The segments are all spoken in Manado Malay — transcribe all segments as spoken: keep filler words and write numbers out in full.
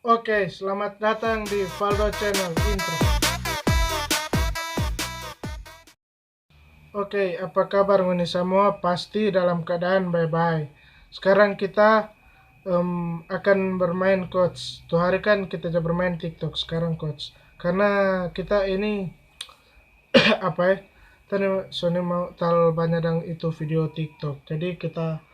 Oke, selamat datang di Valdo Channel. Intro. Oke, apa kabar ngoni samua? Pasti dalam keadaan bae-bae. Sekarang kita, em, akan bermain Coach. Tu hari kan kita ja bermain TikTok, sekarang Coach. Karena kita ini apa ya? Tadi so ni mau tal banya dang itu video TikTok. Jadi kita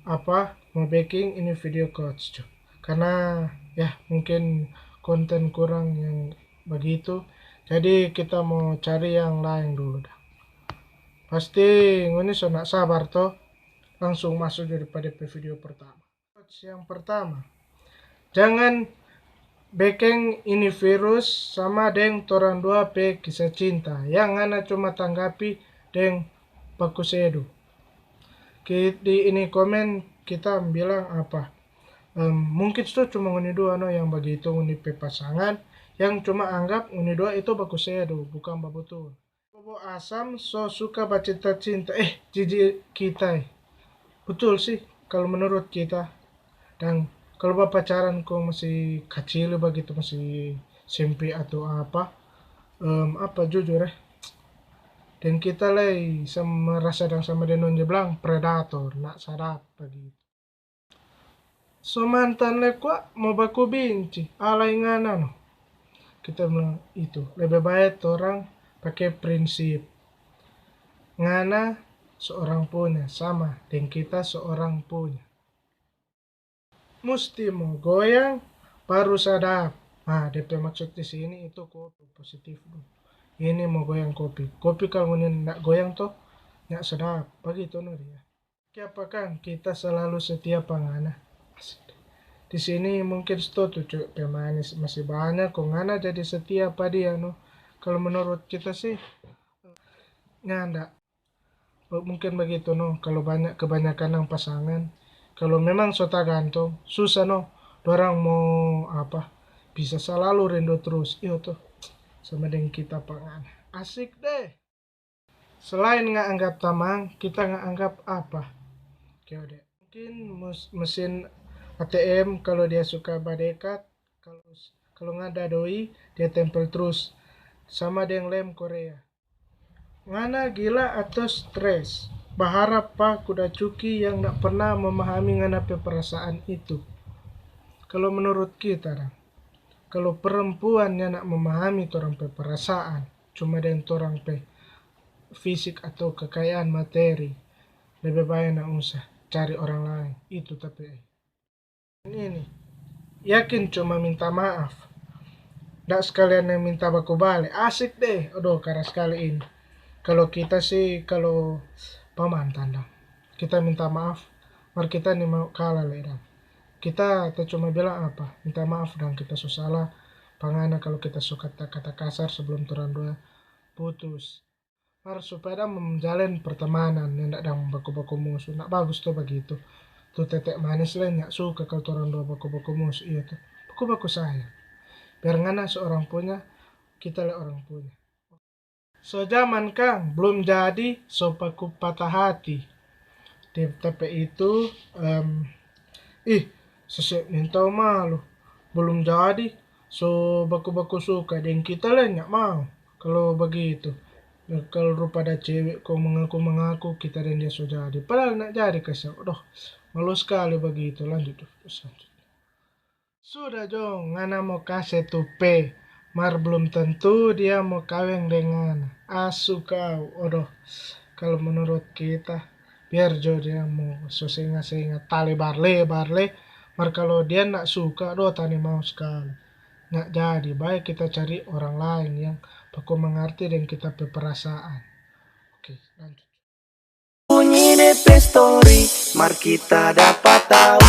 apa, mau bikin ini video Coach. Karena ya mungkin konten kurang yang bagitu. Jadi kita mau cari yang lain dulu dah. Pasti ngoni so nak sabar to. Langsung masuk jadi pada pe video pertama. Yang pertama, jangan bekeng ini virus sama deng torang dua pe kisah cinta yang ngana cuma tanggapi deng baku sedu. Ki-, di ini komen kita bilang apa? Em, mungkin tu cuma ngoni dua no yang bagitu ngoni pe pasangan, yang cuma anggap ngoni dua itu baku sedu, bukang babutul. Bobo Asam so suka bacinta-cinta, eh, jiji kita, eh. Butul sih, kalu menurut kita. Dan kalu bapacaran kong masih kacili bagitu, masih S M P atau apa, em, apa, jujur, eh. Deng kita lei sama, merasa dang sama deng dong ja bilang predator, nak sadap bagitu. So mantan lei kwa mo baku binci, alai ngana no. Kita bilang itu, lebe bae torang pake prinsip ngana seorang punya, sama deng kita seorang punya. Musti mo goyang baru sadap. Nah, de pe maksud di sini itu kopi positif dulu. Ini mo goyang kopi. Kopi kalu ngoni nda goyang to, nda sadap. Bagitu no dia. Kiapa kang kita selalu setia pa ngana? Asik. Di sini mungkin sto tu cewek pemanis masih banya, kong ngana jadi setia pa dia no. Kalu menurut kita sih, nyanda. Mungkin bagitu no, kalu banya, kebanyakan nang pasangan, kalu memang so tagantong, susah no, dorang mo apa, bisa salalu rindu trus, iyo to, sama deng kita pa ngana. Asik deh. Selain nga anggap tamang, kita nga anggap apa? Oke, ode. Mungkin mus-, mesin A T M, kalu dia suka badekat, kalu, kalu ngana da doi, dia tempel trus. Sama deng lem Korea. Ngana gila ato stres? Baharap pa kuda cuki yang nda pernah memahami ngana pe perasaan itu. Kalu menurut kita, dang, kalu perempuan nyanda memahami torang pe perasaan, cuma deng torang pe fisik atau kekayaan materi, lebe bae nda usah cari orang lain. Itu tapi, eh. Ini, yakin cuma minta maaf. Nda sekalian yang minta baku bale. Asik deh. Aduh, karas skali ini. Kalu kita sih, kalu pa mantan dang, kita minta maaf, mar kita nimau kala lei dang. Kita ta cuma bilang apa? Minta maaf dang, kita so salah pa ngana kalu kita so kata-kata kasar sebelum torang dua putus. Mar supaya dang menjalin pertemanan, nyanda dang baku-baku musu. Nda bagus to bagitu. Tu tete manis lei nya suka kalu torang dua baku-baku musu, iyo to. Baku-baku sayang. Biar ngana so orang punya, kita lei orang punya. So jaman kang, blum jadi, so baku patah hati. Di tepe itu, em, ih, sese nintau malu. Blum jadi, so baku-baku suka deng kita lei nya mau. Kalu bagitu, kalu rupa ada cewe kong mangaku-mangaku kita deng dia so jadi. Padahal nda jadi kasiang. Aduh, malu skali bagitu. Lanjut, lanjut. Sudah jo, ngana mo kase tu pe, mar blum tentu dia mo kaweng deng ngana. Asu kau, odoh. Kalu menurut kita, biar jo dia mo so senga-senga talebar-lebar le, mar kalu dia nda suka, doh, tanimau skali. Nda jadi, bae kita cari orang laeng yang baku mangarti deng kita pe perasaan. Oke, lanjut. Bunyi de pe story, mar kita dapa tau.